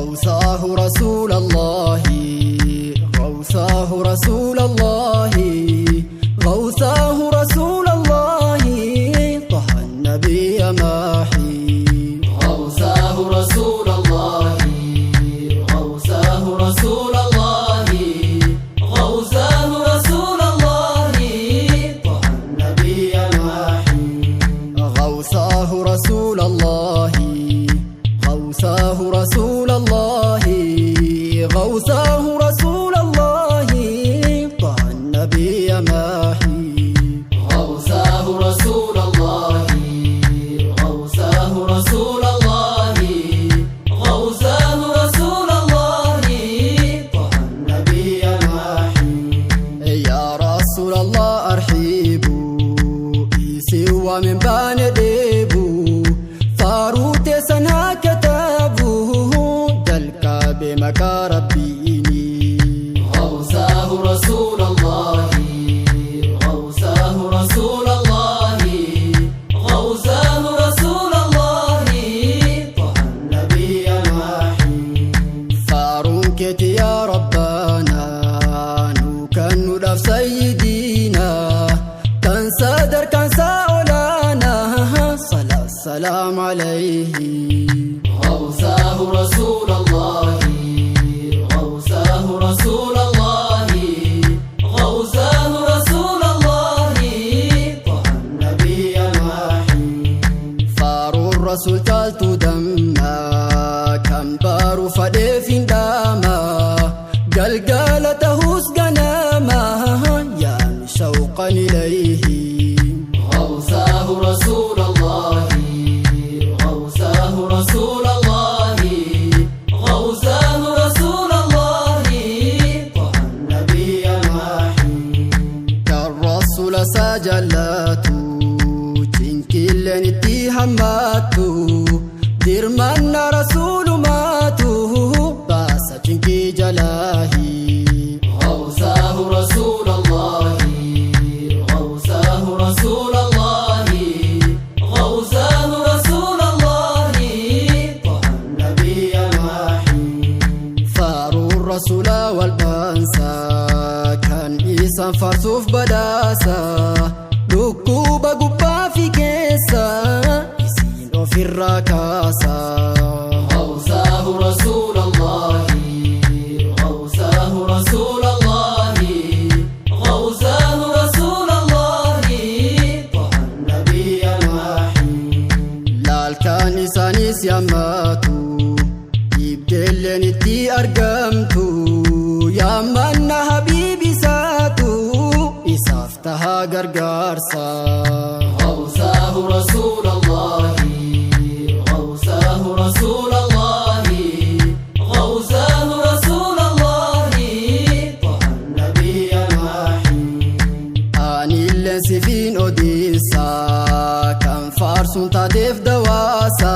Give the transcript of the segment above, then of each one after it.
غوثاه رسول الله، غوثاه رسول الله، غوثاه رسول الله، طه النبي ماحي. غوثاه رسول الله، غوثاه رسول الله، غوثاه رسول الله، طه النبي ماحي. غوثاه رسول الله، غوثاه رسول الله، غوثاه رسول الله، طه النبي ماحي. غوثاه رسول الله، غوثاه رسول الله، غوثاه رسول الله، طه النبي ماحي. يا رسول الله أرحبوا سوى من بان ديبو فاروت سنا كتابه دلك بمكاربيني. غوثاه رسول الله، غوثاه رسول الله، غوثاه رسول الله، طه النبي ماحي. فارون كت يا ربنا نوكن ندف سيدنا تنسى در كان سأولانا صلاة السلام عليه. غوثاه رسول الله، غوثاه رسول الله، غوثاه رسول الله، طه النبي ماحي. فارو الرسول تالتو دما كم بارو فديفين داما قلقالته غناما يا شوقا إليه. غوثاه رسول الله، غوثاه رسول الله، غوثاه رسول الله، طه النبي ماحي. كالرسول سجلاتو جنكيلن اتهماتو درمنا رسول ماتو باس جنكي جلاهي. غوثاه رسول الله، غوثاه رسول الله، غوثاه رسول الله، طه النبي ماحي. فارو الرسول والبانسا كان إيسان فارسوف بداسا dhukkuba gubbaa fi keessa isiin ofirraa kaasa. غوثاه رسول الله، غوثاه رسول الله، غوثاه رسول الله، طه النبي ماحي. Laalkaan isaanis yammatu ibdeelleen itti argamtu yaammanna habiibi isaatu isaaf tahaa gargaarsa. غوثاه رسول الله، غوثاه رسول الله، غوثاه رسول الله، طه النبي ماحي. Anilleen sifiin odeessa kan faarsuun taateef dawaasa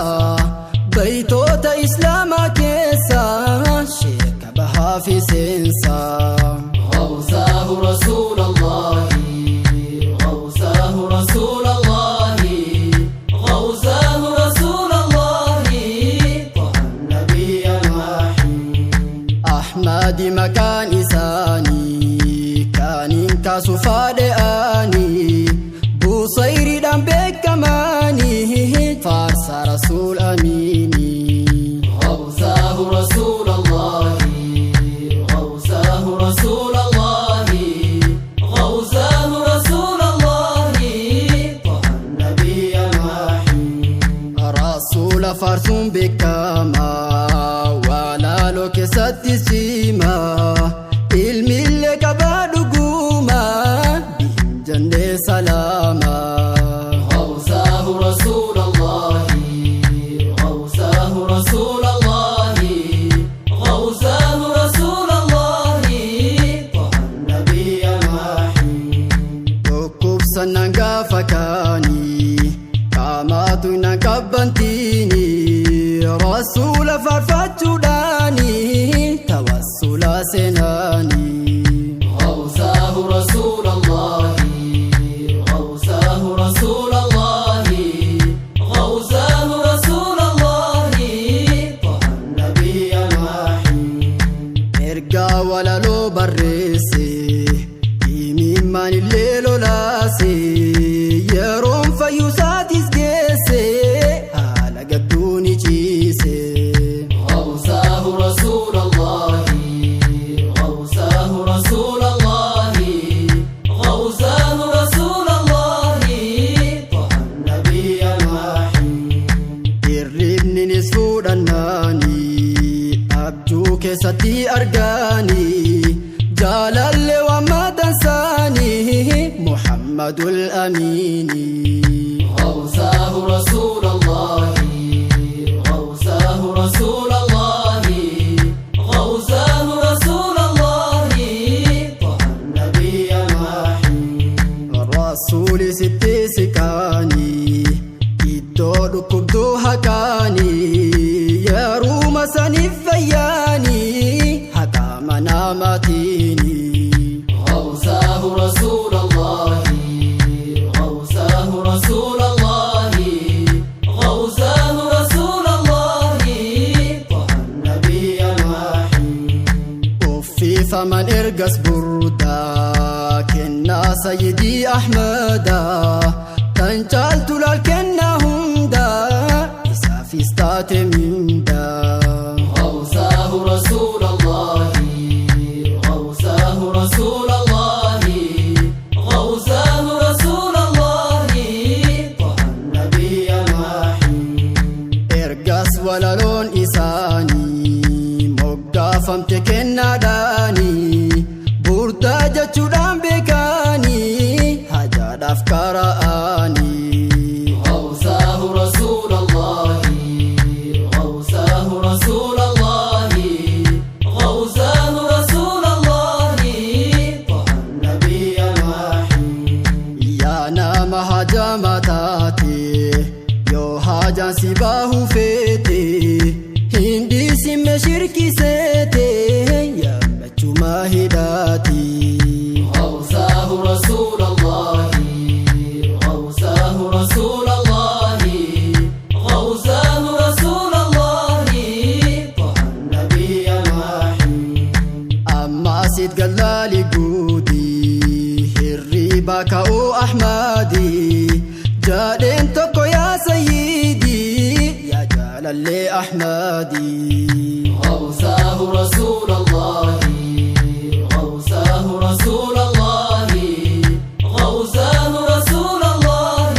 baytoota islaamaa keessa sheeka bahaa fi seensa. غوثاه رسول الله، غوثاه رسول الله، غوثاه رسول الله، طه النبي ماحي. Ahmadi maqaan isaanii kaaniin kaasu faadhe'anii busayriidhaan beekamanii faarsa rasuul amiinii. غوثاه رسول الله، غوثاه رسول الله، غوثاه رسول الله، طه النبي ماحي. Rasuula faarsuun beekamaa walaaloo keessatti cimaa ilmiillee qabaa dhugumaa bihim jennee salaamaa. غوثاه رسول الله، غوثاه رسول الله، غوثاه رسول الله، طه النبي ماحي. Dhukkubsannaan gaafa kaanii qaamaatu nan qabbantiini rasuula faarfachuudhaani tawassula seenaanii. غوثاه رسول الله، غوثاه رسول الله، غوثاه رسول الله، طه النبي. Ergaa walaloo barreesse, imimmaan illee lolaase, yeroon fayyusaatis geesse, haala gadduu ni ciise. غوثاه رسول الله، غوثاه رسول الله، غوثاه رسول الله، طه النبي الماحي. Hirribninis fuudhannaani abjuu keessatti argaanii, jaalallee waan matansaanii Muhammadul Amiini. غوثاه رسول الله، غوثاه رسول الله، غوثاه رسول الله، طه النبي الماحي. Rasuuli sitti siqaanii iddoo dhukkubduu haqaanii, yeruma saniif fayyaanii haqa manamaatiini. غوثاه رسول الله، غوثاه رسول الله، غوثاه رسول الله، طه النبي الماحي. Uffifaman ergas burdaa kennaa Sayyidii Ahmadaa, tan caaltu laal kennaa hundaa isaafis taate mindaa. غوثاه رسول الله، غوثاه رسول الله، غوثاه رسول الله، طه النبي الماحي. Ergas walaloon isaanii moggaafamte kennaadhaanii, burdaa jechuudhaan beekaanii hajaadhaaf qara'anii. غوثاه رسول الله، غوثاه رسول الله، غوثاه رسول الله، طه النبي الماحي. Yaa nama hajama taate, yoo hajaan si bahu feete, hin dhiisin shirkiseete yammachuma hidhaati. غوثاه رسول الله، غوثاه رسول الله، غوثاه رسول الله، طه النبي الماحي. Amma asit gallaali guudii hirriba ka'uu Ahmadii jadheen tokko, yaa sayyidii, yaa jaalallee Ahmadii. غوثاه رسول الله، غوثاه رسول الله، غوثاه رسول الله،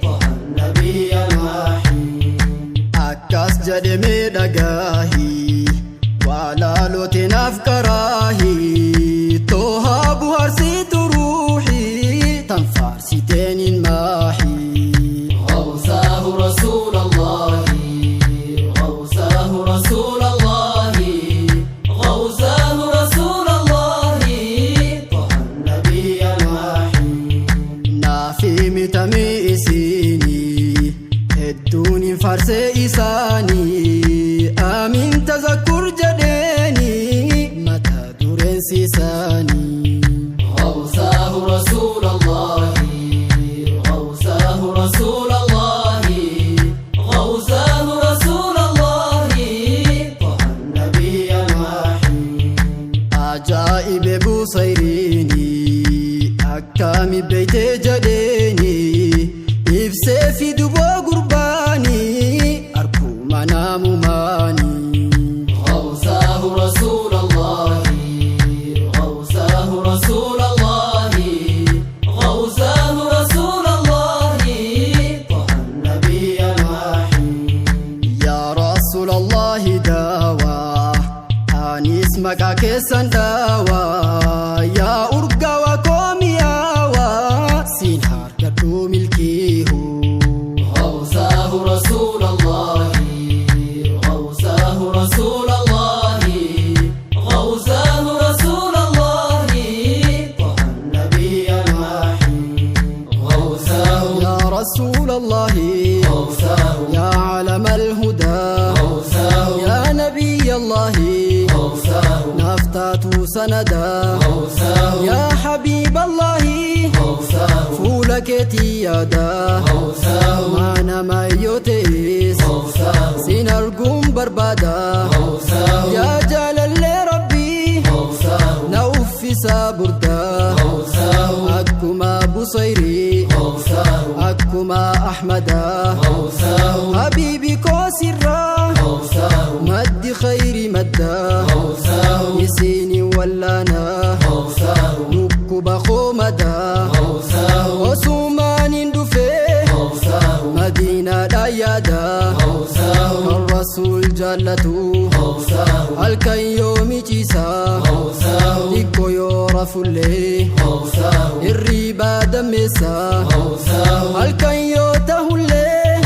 طه النبي الماحي. Akkas jedhemee dhagaahi, walaaloote naaf qaraahi, toohaa buharsiitu ruuxii tan faarsiteen hin maahi. غوثاه رسول الله، غوثاه رسول الله، غوثاه رسول الله، طه النبي الماحي. Naafi mitamii isiinii hedduun hin faarsee isaanii, amiin tazakkur jedheeni mata dureensi isaanii. غوثاه رسول الله، غوثاه رسول الله، غوثاه رسول الله، طه النبي الماحي. Ajaa'ibe Busayriini, akkami beeytee jedheeni, ibsee fi duboo gurbaanii arkuma namumaanii. غوثاه رسول الله، غوثاه رسول الله، غوثاه رسول الله، طه النبي الماحي. Yaa Rasuulallahi daawaa, anis maqaa keessan daawaa, yaa urgaawaa koo mi'aawaa, siin harkadhuu milkiihu. غوثاه رسول الله، غوثاه رسول الله، غوثاه رسول الله، طه النبي الماحي. غوثاه يا رسول الله، غوثاه يا علم الهدى، غوثاه يا نبي الله، غوثاه نفتات سندا، غوثاه يا حبيب الله، غوثاه fuula keetii yaada، غوثاه maana maayyotees غوثاه sin arguun barbaada، غوثاه yaa jaalallee Rabbii. Busayrii, akkuma Ahmadaa. Habiibi koo sirraa maddi khayri maddaa, isiini wallaanaa dhukkuba koomadaa. Osumaan hin dhufee Madiinaadhaa yaadaa, kan Rasuul jaallatu halkan yoo miciisaa, xiqqoo yoo rafullee hirriibaa dammeessaa, halkan yoo tahullee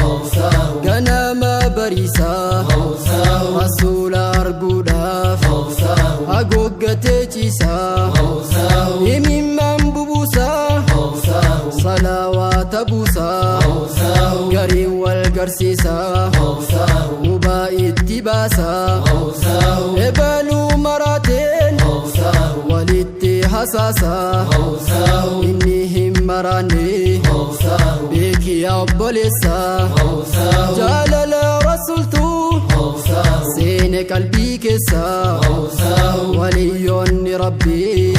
ganama bariisaa, Rasuula arguudhaaf hagooggatee ciisaa, imimmaan bubuusaa, salawaata buusaa, gariin wal garsiisaa, qubaa itti baasaa, ebaluu maraateen walitti hasaasaa. Inni hin maraanne beekiyaa obboleessaa, jaalala Rasultuu seene qalbii keessaa, waliyyoonni Rabbii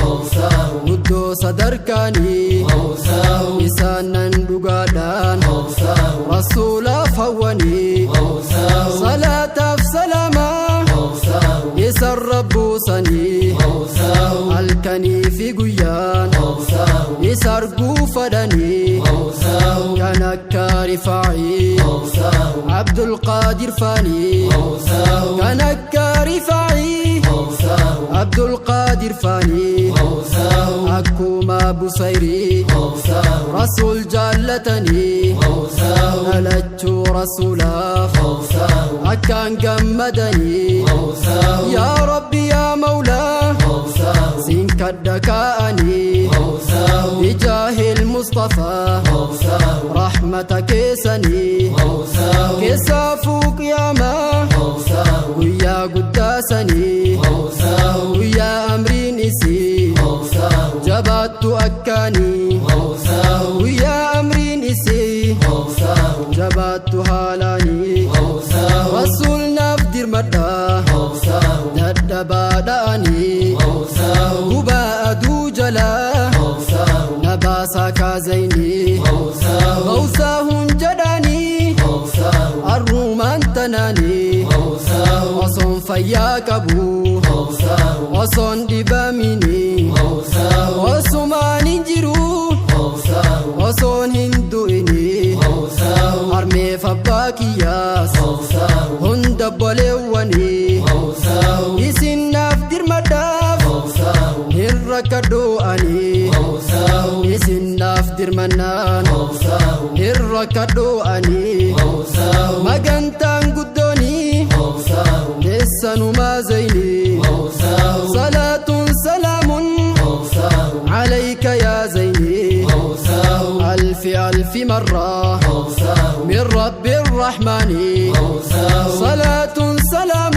guddoo sadarkaanii isaan nan dhugaadhaan Rasuulaaf hawwanii, salaataaf salaamaa isan rabbuusanii, halkanii fi guyyaan isa arguu fadhanii, kan akka Rifaacii Abdulqaadir Faanii, kan akka Rifaacii Abdulqaadir Faanii, akkuma Busayrii Rasuul jaallatanii, dhalachuu Rasuulaaf akkaan gammadanii, yaa Rabbi yaa Mawlaa siin kadha kaa'anii, bijaahil Mustafaa rahmata keessanii, keessaafuu qiyaamaa guyyaa guddaa sanii, guyyaa amriin isii jabaattu akkaanii, guyyaa amriin isii jabaattu haalaanii, Rasuul naaf dirmadha dadhabaadhaanii, gubaa aduu jalaa na baasaa kaazaynii, gawsaa hun jedhanii arrumaan tanaanii, osoon fayyaa qabu, osoon dhibaminii, osumaan hin jiru, osoon hin du'inii, harmeef abbaa kiyyaas hunda boleewwanii, isin naaf dirmadhaaf hin rakkadhu ani, isin naaf dirmannaan hin rakkadhu ani, magantaan guddoonii teessanumaa zayni. Salaatun salaamun عليك يا زيني ألف ألف مرة من رب الرحمن، صلاة سلام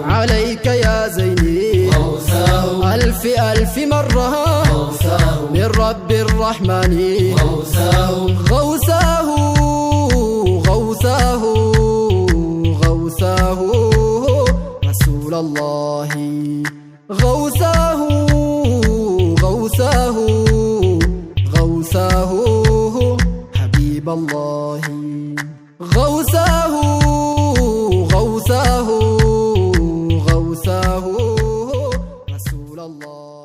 عليك يا زيني ألف ألف مرة من رب الرحمن. غوثاه غوثاه غوثاه رسول الله، غوثاه غوثاه غوثاه حبيب الله، غوثاه غوثاه غوثاه رسول الله.